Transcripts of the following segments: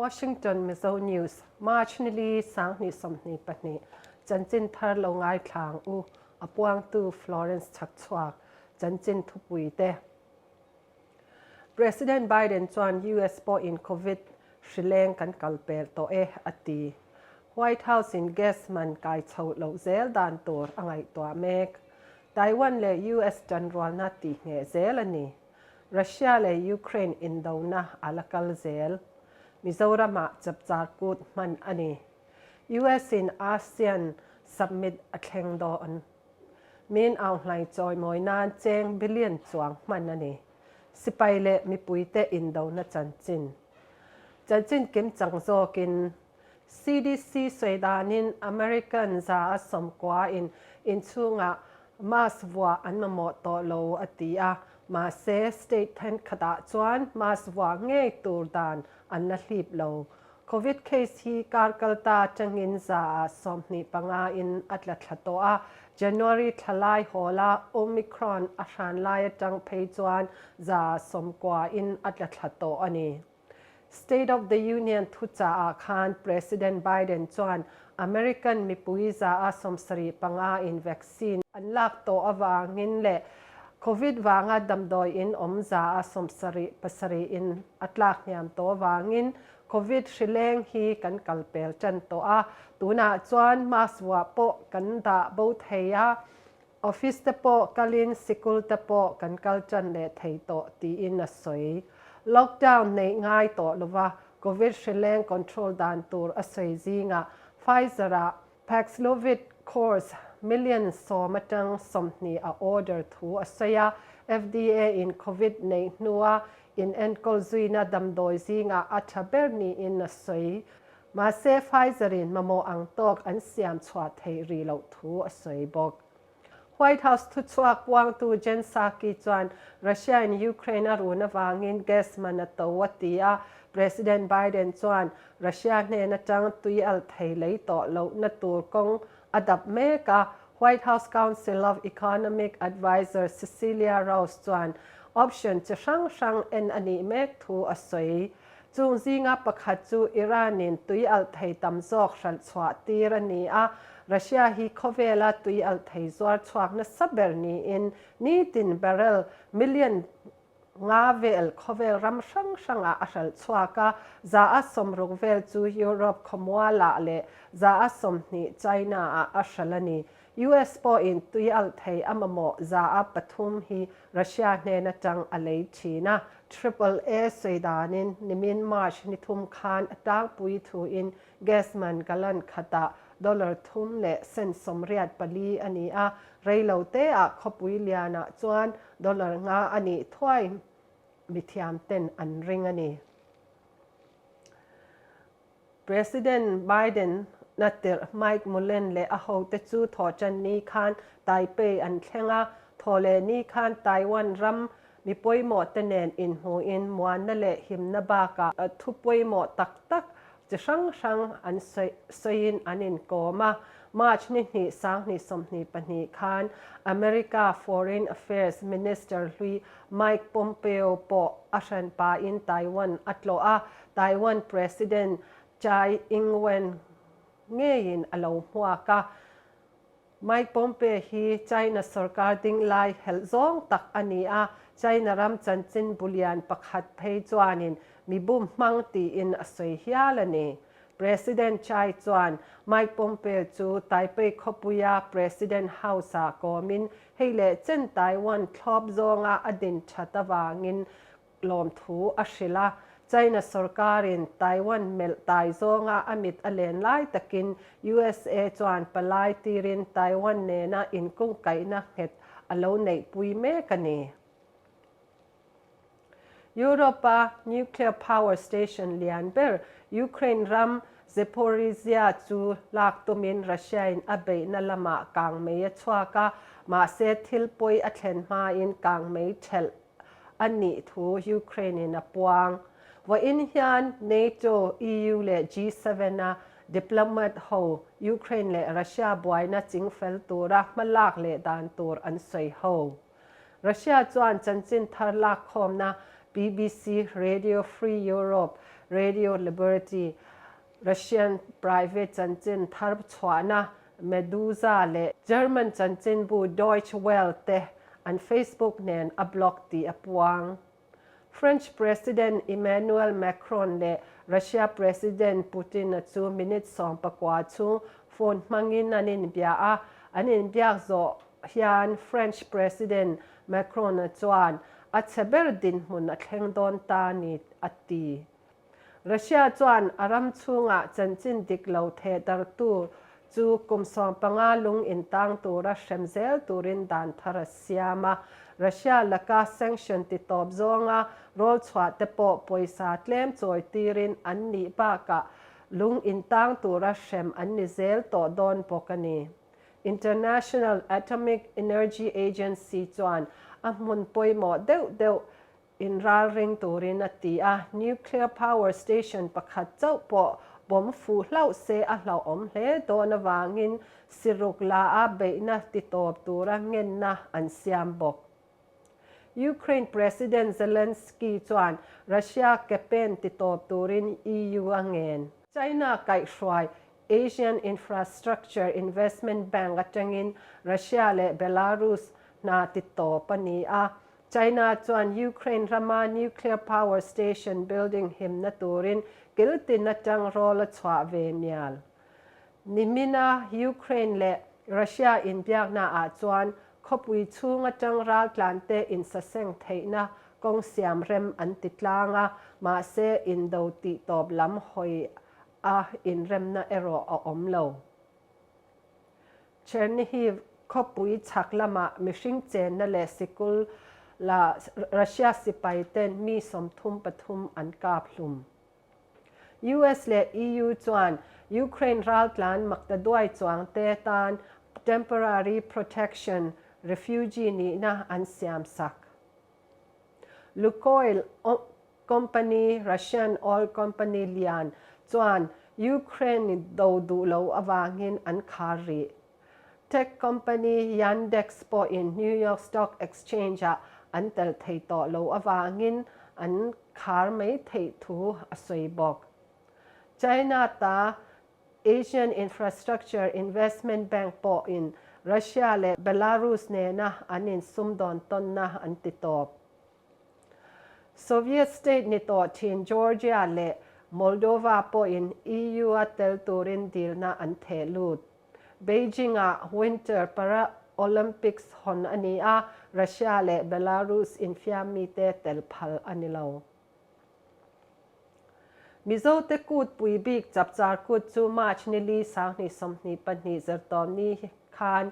Washington Mizo News, March nili 2022, chanchin thar lo ngaithla ang u, a puangtu Florence Chhakchhuak, chanchin thupui te. President Biden chuan US pawhin Covid hrileng kan kal pel tawh e, a ti. White House in gas man kai chho loh zel dan tur a ngaihtuah mek. Taiwan leh US tanrualna tihngheh zel a ni. Russia leh Ukraine indona a la kal zel. Mizoramah chapchar kut hman a ni. US in ASEAN summit a thleng dawn. Min Aunghlai chawimawi nan cheng billion chuang hman a ni. Sipai leh mipuite indona chanchin. Chanchin kimchang zawkin CDC sawi danin American 190 in inchhungah mask vuah an mamawh tawh lo a ti a, mahse state thenkhatah chuan mask vuah ngei tur dan an la hlip lo. Covid case hi kar kalta atangin 25% in a tla thla tawh a, January thla lai hawla Omicron a hran lai atang phei chuan 90% in a tla thla tawh a ni. State of the Union thuchah ah khan President Biden chuan American mipui 75% in vaccine an lak tawh avangin leh Covid vanga damdawi in awm 77% in a tlak hniam tawh avangin Covid hrileng hi kan kal pel tan tawh a, tunah chuan mask vuah pawh kan dah bo thei a, office te pawh kalin sikul te pawh kan kal tan leh thei tawh tiin a sawi. Lockdown neih ngai tawh lova Covid hrileng control dan tur a sawi zingah Pfizer-a Paxlovid course million 10 atang 20 a order thu a sawi a, FDA in Covid neih hnua in enkawl zuina damdawi zingah a tha ber niin a sawi. Mahse Pfizer in mamawh ang tawk an siam chhuah theih rih loh thu a sawi bawk. White House thuchhuak puangtu Jen Psaki chuan Russia in Ukraine a run avangin gas man a to a ti a, President Biden chuan Russia hnen atang tui al thei lei tawh lohna tur kawng a dap mek a, White House Council of Economic Advisers Cecilia Rouse chuan option chi hrang hrang en a nih mek thu a sawi. Chung zinga pakhat chu Iran-in tui alh thei tam zawk hralh chhuah tir a ni a, Russia hi khawvela tui alh thei zuar chhuak nasa ber niin nitin barrel million nga vel khawvel ram hrang hrangah a hralh chhuak a, 60% vel chu Europe khawmualah leh 20% China-ah a hralh a ni. US pawhin tui alh thei a mamawh 3% hi Russia hnen atang a lei thin a. Triple A sawi danin nimin March ni thum khan a tlangpui thuin gas man gallon khatah dollar thum leh cent 84 a ni a, reilo teah khawpui lianah chuan dollar nga a nih thuai mithiam ten an ring a ni. President Biden na tirh Mike Mullen leh a hote chu thawhṭan ni khan Taipei an thleng a, thawhleh ni khan Taiwan ram mi pawimawh te nen inhmuhin muanna leh himna bakah thu pawimawh tak tak chi hrang hrang an sawiin an inkawm a. March ni hnih 2022 khan America Foreign Affairs Minister hlui Mike Pompeo pawh a hranpain Taiwan a tlawh a, Taiwan President Tsai Ing-wen ngeiin a lo hmuak a. Mike Pompeo hi China sorkar ding lai helh zawng tak a ni a, China ram chanchin bulian pakhat phei chuanin mi bum hmang tiin a sawi hial a ni. President Tsai chuan Mike Pompeo chu Taipei khawpuia President House-ah kawmin hei leh chen Taiwan thlawp zawnga a din that avangin lawmthu a hrilh a, China sorkarin Taiwan melh tai zawnga a mit a len lai takin USA chuan palai tirin Taiwan nena inkungkaihna nghet a lo neihpui mek a ni. Europe-a nuclear power station lian ber Ukraine ram Zaporizhzhia chu lak tumin Russia-in a beihna lamah kangmei a chhuak a, mahse thil pawi a thlen hmain kangmei thelh a nih thu Ukraine-in a puang. Vawiin hian NATO, EU leh G7-a diplomat ho Ukraine leh Russia buaina chingfel tura hmalak leh dan tur an sawi ho. Russia chuan chanchin thar lakkhawmna BBC, Radio Free Europe, Radio Liberty, Russian private chanchin thar chhuahna Meduza leh German chanchinbu Deutsche Welle te an Facebook nen a block tih a puang. French President Emmanuel Macron leh Russia President Putin-a chu minute 19 chhung phone hmangin an inbia a, an inbiak zawh hian French President Macron-a chuan a chhe ber dinhmun a thleng dawn ta ni a ti. Russia chuan a ram chhungah chanchin dik lo theh dartu chu kum 15 lung intang tura hrem zel turin dan thar a siam a. Russia laka sanction ti tawp zawnga rawl chhuah te pawh pawisa tlem chawi tirin an nih bakah lung intang tura hrem an ni zel tawh dawn bawk a ni. International Atomic Energy Agency chuan a hmun pawimawh deuh deuh Inralring turin a ti a, nuclear power station pakhat chauh pawh bomb fuh hlauh se a hlauhawm hle dawn avangin siruk la a beihna titawp tura ngenna an siam bawk. Ukraine President Zelensky chuan Russia ke pen titawp turin EU a ngen. China kaihhruai Asian Infrastructure Investment Bank atangin Russia leh Belarus hna titawp a ni a, China chuan Ukraine rama nuclear power station building himna turin kil tin atang rawl a chhuah ve mial. Nimina Ukraine leh Russia inbiakna ah chuan khawpui chhung atang raltlante insaseng theihna kawng siam rem an ti tlang a, mahse indo tih tawp lam hawi a inremna erawh a awm lo. Chernihiv khawpui chhak lamah mihring chenna leh sikul la Russia sipai ten mi 33 an kap hlum. US leh EU chuan Ukraine raltlan maktaduai chuang te tan temporary protection refugee nihna an siam sak. Lukoil Company, Russian oil company lian, chuan Ukraine do duh lo avangin an khar rih. Tech company Yandex pawhin New York Stock Exchange-ah an tel thei tawh lo avangin an khar mai theih thu a sawi bawk. China ta Asian Infrastructure Investment Bank pawhin Russia leh Belarus nena an insumdawn tawnna an ti tawp. Soviet state ni tawh thin Georgia leh Moldova pawhin EU-a tel turin dilna an theh lut. Beijing-ah Winter Paralympics hawn a ni a, Russia leh Belarus infiam mite tel phal a ni lo. Mizote kut pui bik Chapchar Kut chu March ni li 2022 zirtawmni khan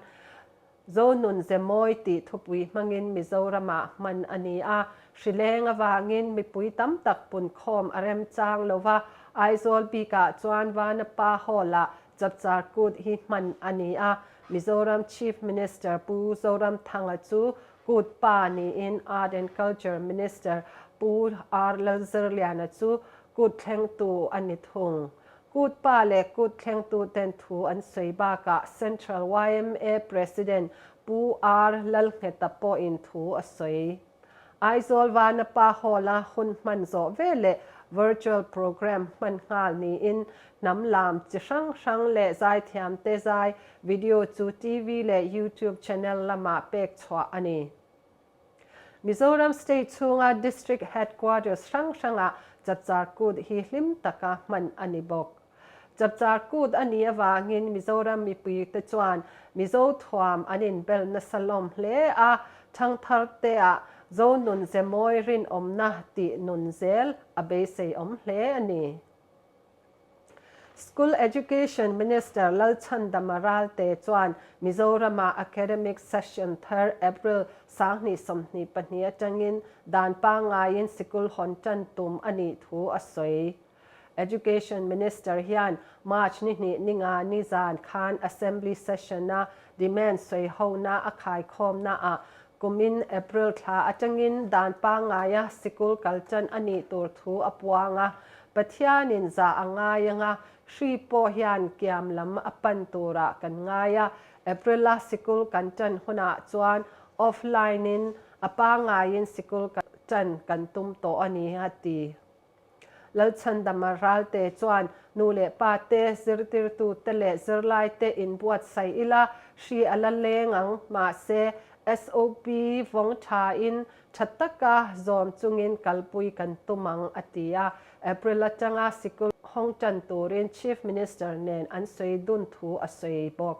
Zonun Zemawi tih thupui hmangin Mizoramah hman a ni a, hrileng avangin mipui tam tak punkhawm a remchang lo va, Aizawl bikah chuan Vanapa Hall-ah Chapchar Kut hi hman a ni a, Mizoram Chief Minister Pu Zoramthanga chu Kut pa niin Art and Culture Minister Pu R Lalzirliana chu Kut thlengtu a ni thung. Kut pa leh kut thlengtuten thu an sawi bakah Central yma President Pu R Lalngheta pawhin thu a sawi. Aizawl Vanapa Hall-a hun hman zawh veleh virtual programme hman nghal niin hnam lam chi hrang hrang leh zaithiamte zai video chu TV leh YouTube channel lamah pek chhuah a ni. Mizoram State chhunga District Headquarters hrang hrangah Chapchar Kut hi hlim taka hman a ni bawk. Chapchar Kut a nih avangin Mizoram mipuite chuan Mizo thuam an inbel nasa lawm hle a, thangthar teah Zonun Zemawi rinawmna tih nun zel a beiseiawm hle a ni. School Education Minister Lalchhandama Ralte chuan Mizoram-ah academic session thar April 2022 atangin dan pangaiin sikul hawn tan tum a nih thu a sawi. Education Minister hian March ni hnih ni nga ni zan khan Assembly session-a demand sawi hona a khaikhawmnaah kumin April thla atangin dan pangaia sikul kal tan a nih tur thu a puang a, Pathianin zah a ngai anga hri pawh hian kiam lam a pan turah kan ngai a, April-a sikul kan tan hunah chuan offline-in a pangaiin sikul tan kan tum tawh a ni, a ti. Lalchhandama Ralte chuan nu leh pa te, zirtirtute leh zirlaite inbuatsaih ila hri a la leng ang, mahse SOP vawng thain tha taka zawm chungin kalpui kan tum ang, a ti a. April atanga sikul hawng tan turin Chief Minister nen an sawi dun thu a sawi bawk.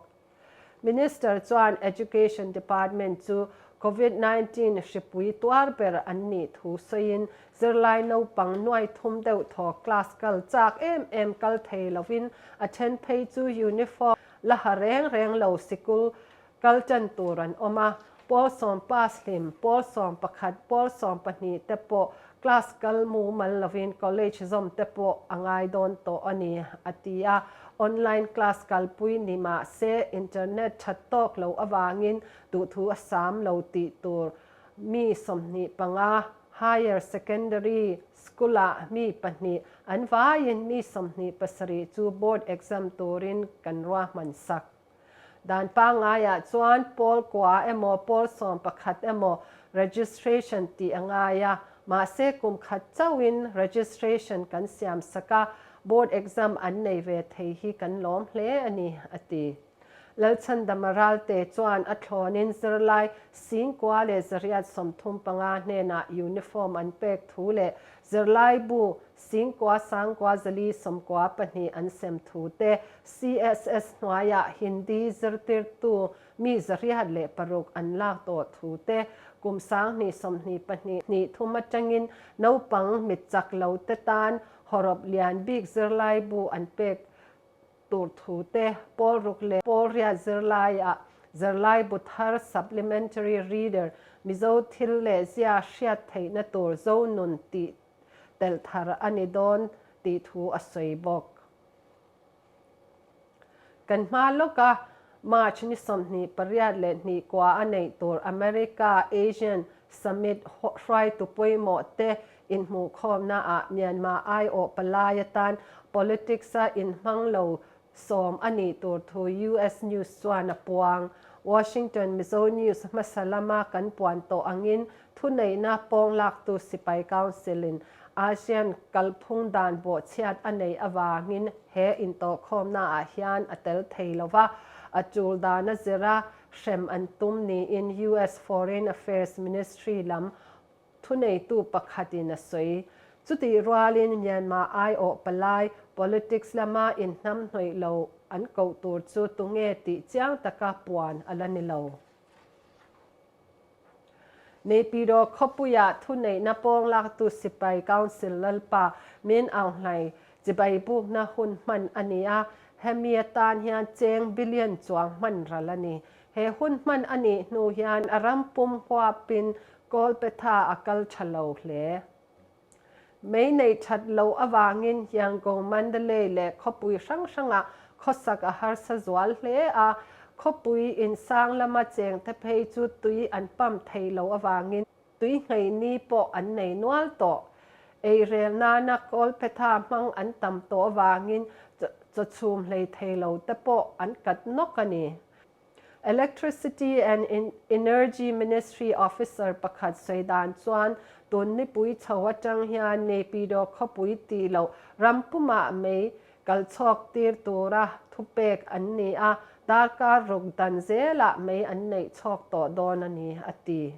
Minister chuan Education Department chu Covid 19 hripui tuar ber an nih thu sawiin zirlai naupang nuai thum deuh thaw class kal chak em em kal thei lovin a then phei chu uniform la ha reng reng lo sikul kal tan tur an awm a, pawl sawm pass hlim, pawl 11, pawl 12 te pawh class kal mumal lovin college zawm te pawh a ngai dawn tawh a ni, a ti a. Online class kalpui ni mah se internet that tawk lo avangin duhthu a sam lo tih tur mi 25 higher secondary school-ah mi pahnih an vaiin mi 27 chu board exam turin kan ruahman sak. Dan pangaiah chuan pawl kua emaw pawl 11 emaw registration tih a ngai a, mahse kum khat chauhin registration kan siam sak a, board exam an nei ve thei hi kan lawm hle a ni, a ti. Lalchhandama Ralte chuan a thlawnin zirlai 1835 hnenah uniform an pek thu leh zirlaibu 9 9 4 92 an sem thu te, CSS hnuaiah Hindi zirtirtu mi 106 an lak tawh thu te, kum 2022 hnih thum atangin naupang mit chak lo te tan hawrawp lian bik zirlaibu an pek tur thu te, pawl ruk leh pawl riat zirlaiah zirlaibu thar supplementary reader Mizo thil leh zia hriat theihna tur Zonun tih telh thar a ni dawn tih thu a sawi bawk. Kan hma lawka March ni 28 leh hnih kua a neih tur America Asian Summit hruaitu pawimawh te inhmuhkhawmna ah Myanmar aiawh palai atan politics a inhmang lo sawm a nih tur thu US News chuan a puang. Washington Mizo News hmasa lama kan puan tawh angin thuneihna pawnglaktu sipai council-in ASEAN kalphung dan bawhchhiat a neih avangin he intawhkhawmnaah hian a tel thei lo va, a tul dana zira hrem an tum niin US Foreign Affairs Ministry lam Thuneitu pakhatin a sawi. Chutih rualin Myanmar aiawh palai politics lama inhnamhnawih lo an koh tur chu tunge tih chiang taka puan a la ni lo. Naypyidaw khawpuiah thuneihna pawnglaktu sipai council lalpa Min Aung Hlaing chibai bukna hun hman a ni a, hemi atan hian cheng billion chuang hman ral a ni. He hun hman a nih hnu hian a ram pum huapin Kawlpetha a kal tha lo hle. Mei neih that loh avangin Yangon, Mandalay leh khawpui hrang hrangah khawsak a harsa zual hle a, khawpui insang lama chengte phei chu tui an pump thei lo avangin tui nghei ni pawh an nei nual tawh. Eirel nana Kawlpetha hmang an tam tawh avangin chawchhum hlei thei lo te pawh an kat nawk a ni. Electricity and Energy Ministry officer pakhat sawi dan chuan tun nipui chho atang hian Naypyidaw khawpui tih loh ram pumah mei kal chhuak tir tura thupek an ni a, darkar ruk dan zelah mei an neih chhuak tawh dawn a ni, a ti.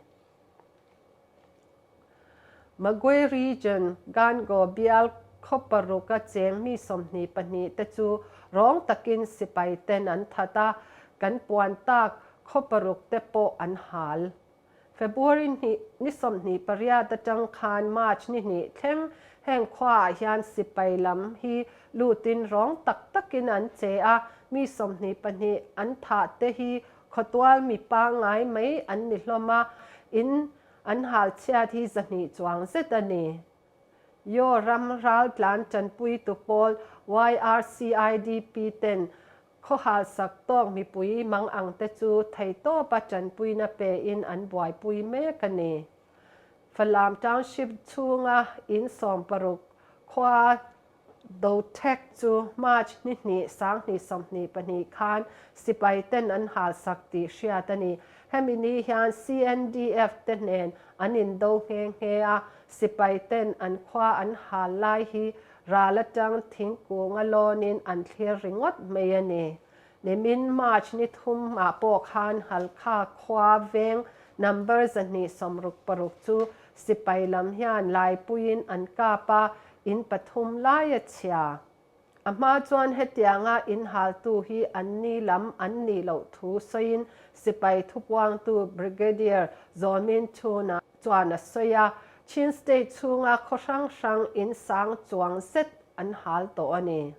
Magway Region, Gangaw bial khaw paruka cheng mi 22 te chu rawng takin sipai ten an that a, kan puan tak khaw paruk te pawh an hal. February hnih ni 28 atang khan March ni hnih thleng heng khuaah hian sipai lam hi lutin rawng tak takin an che a, mi 22 an thah te hi Khawtual mi pangngai mai an ni hlawm a, in an hal chhiat hi 200 chuang zet a ni. Yaw ram raltlan tanpuitu pawl YRCIDP ten khawhal sak tawk mipui mang ang te chu theitawpa tanpuina pein an buaipui mek a ni. Falam Township chhunga in 60 khua. Dothek chu March ni hnih 2022 khan sipai ten an halsak tih hriat a ni. Hemi ni hian CNDF te nen an indo nghe nghe a, sipai ten an khua an hal lai hi ral atang thingkung a lawnin an thlir ringawt mai a ni. Nimin March ni thum ah pawh khan Halkha khua veng number 266 chu sipai lam hian laipuiin an kap a, in pathum lai a chhia. A hma chuan hetianga in haltu hi an ni lam an nih loh thu sawiin sipai thupuangtu Brigadier Zawmin Chhuna chuan a sawi a, Chin State chhunga khaw hrang hrang in sang chuang zet an hal tawh a ni.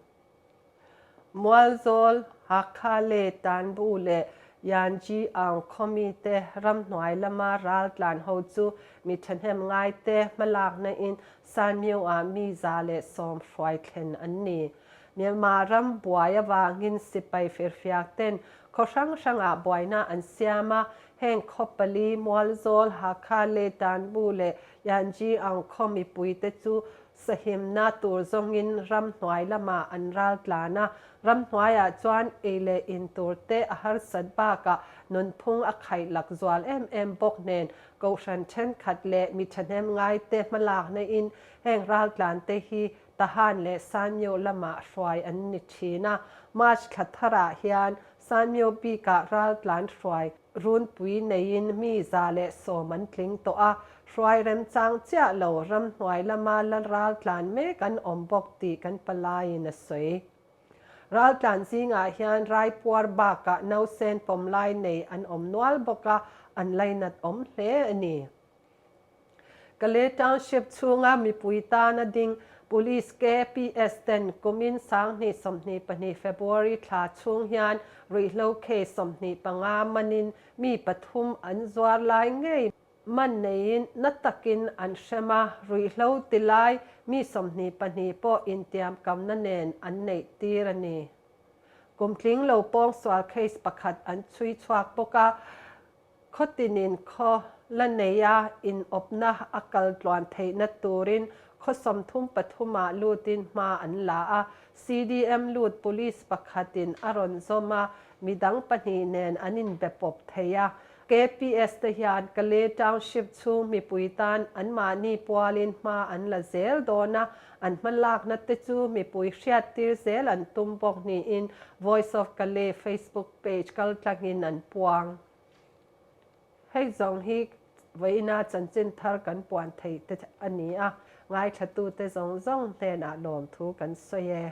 Mualzawl, Hakha leh Tanbu leh Yanji Aung khawmite ramhnuai lama ral tlan ho chu mi thahnem ngaite hmalakna in Sanmyo-ah mi 110 hruai thlen an ni. Myanmar ram buai avangin sipai firfiak ten khaw hrang hrangah buaina an siam a, heng khaw pali, Mualzawl, Hakha leh Tanbu leh Yanji Aung khaw mipuite chu Sahimna tur zawngin ramhnuai lamah an ral tlan a, ramhnuaiah chuan ei leh in tur te a harsat bakah nunphung a khaih lak zual em em bawk nen Kohhran thenkhat leh mi thahnem ngaite hmalakna in heng raltlan te hi Tahan leh Sanmyo lamah hruai an ni thin a, March thla tharah hian Sanmyo bikah raltlan hruai Runpui neiin mi 110 an tling tawh a, hruai remchang chiah lo ramhnuai lama la raltlan mek an awm bawk tih kan palaiin a sawi. Raltlan zingah hian raipuar bakah nausen pawmlai nei an awm nual bawk a, an lainat awm hle a ni. Kale Township chhunga mipui tana ding Police KPS ten kumin 2022 February thla chhung hian ruihhlo case 25 manin mi pathum an zuar lai ngei man neiin na takin an hrem a, ruihhlo ti lai mi 22 pawh intiamkamna nen an neih tir a ni. Kumtling lo pawngsual case pakhat an chhui chhuak bawk a, Khawtinin khaw la neia inawpna a kal tluan theihna turin khaw 33 ah lutin hma an la a, CDM lut police pakhatin a rawn zawm a, midang pahnih nen an inbe pawp thei a. KPS te hian Kale Township chhung mipui tan anmahni pualin hma an la zel dawn a, an hmalakna te chu mipui hriattir zel an tum bawk niin Voice of Kale Facebook page kaltlangin an puang. Hei zawng hi vawiina chanchin thar kan puan theih te a ni a, ngaithlatute zawng zawng hnenah lawmthu kan sawi e.